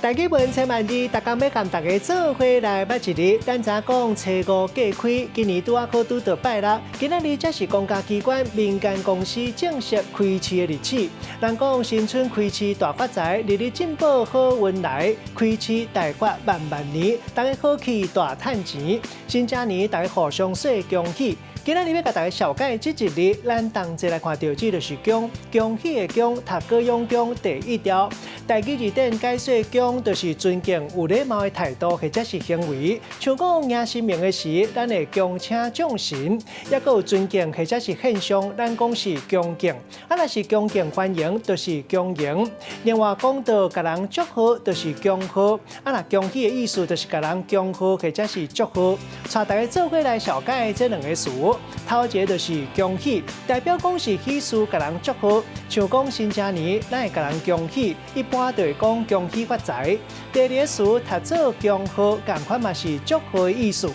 台語文千萬字，逐工欲共大家做伙來捌一字。咱知影講初五過開，今年拄仔好拄著拜六。今仔日才是公家機關、民間公司正式開市的日子。人講新春開市大發財，日日進步好運來，開市大發萬萬年，大家好氣大趁錢。新正年大家互相說恭喜。今仔日欲共大家紹介這一字，咱同齊來看著這就是恭，恭喜的恭，讀歌詠恭第一調。台語字典解說恭，就是尊敬、有禮貌的態度或者是行為。像講迎神明的時，咱會恭請眾神，抑閣有尊敬或者是獻上，咱講是恭敬。啊，若是恭敬歡迎，就是恭迎。另外講到共人祝賀，就是恭賀。啊，若恭喜的意思，就是共人恭賀或者是祝賀。帶大家做伙來紹介這兩个詞。頭一个就是恭喜，代表講是喜事，共人祝賀。像講新正年，咱會共人恭喜，一般就會講恭喜發財。第二个詞讀做恭賀，仝款嘛是祝賀的意思。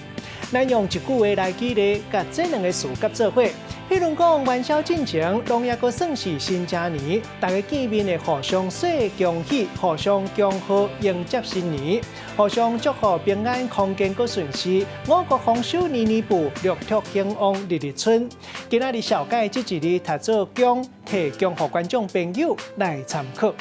咱用一句話來舉例，共這兩个詞結做伙。彼如講元宵進前，攏猶閣算是新正年，大家見面會互相說恭喜，互相恭賀，迎接新年，互相祝福平安、康健閣順遂，五穀豐收年年富，六畜興旺日日春。今仔日紹介這一字讀做恭，提供予觀眾朋友來參考。